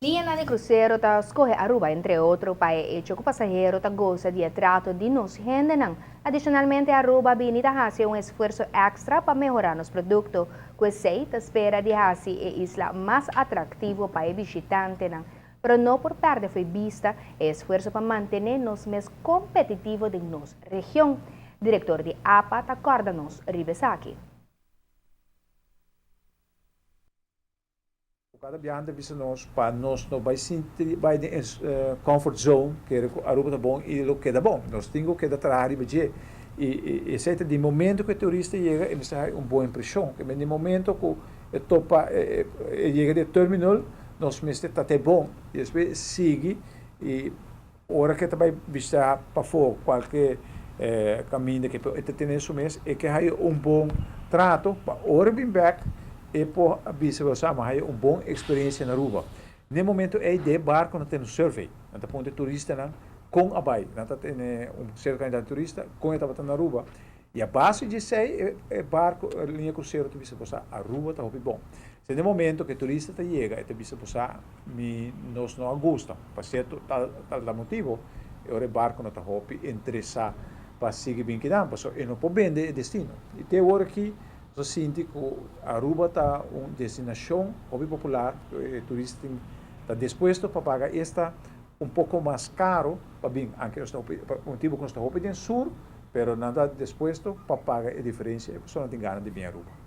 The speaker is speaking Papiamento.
Liñanan di krusero ta skohe Aruba entre otro pa e echo ku pasahero ta gosa di e trato di nos hendenan. Adishonalmente Aruba bini ta hasi un esfuerso èkstra pa mehorá nos produkto. Ku esei ta spera di hasi e isla mas atraktivo pa e bishitantenan. Pero no por pèrdè fo'i bista e esfuerso pa mantené nos mes kompetitivo den nos region. Direktor di apa ta kòrda nos riba esaki. Cada biaha ta bisa nos pa nos no bay sinti bay den e comfort zone kere cu Aruba ta bon y lo keda bon. Nos tin cu keda traha riba dje y esey ta di momento cu e turista yega e mester hay un bon impresion. Ke men di momento cu e topa e yega di e terminal nos mester ta te bon y despues sigui y ora cu e ta bay bishita pafo cualke caminda cu e ta tene su mes e ke haya un bon trato pa ora e bin bek e por bisa bo sa mi a haya un bon experiencia na Aruba. Na e momento ey de barco nan tene un survey, nan ta puntra e turistanan con a bay, nan ta tene un cierto cantidad di turista con e tabata na Aruba y a base di esey e barco e linea crucero ta bisa bo sa Aruba ta hopi bon. Si na e momento cu e turista ta yega e ta bisa bo sa mi nos no a gusta pa cierto tal tal tal motibo e ora e barco no ta hopi interesa pa sigui bin kinan pasobra e no por bende e destino y te awor aki Nos a sinti cu Aruba ta un destinacion hopi popular, e turista tin ta dispuesto pa paga esta un poco mas caro pa bin, aunke nos ta hopi, pa motibo cu nos ta hopi den sur, pero nan ta dispuesto pa paga e diferencia e pasobra nan tin gana di bin Aruba.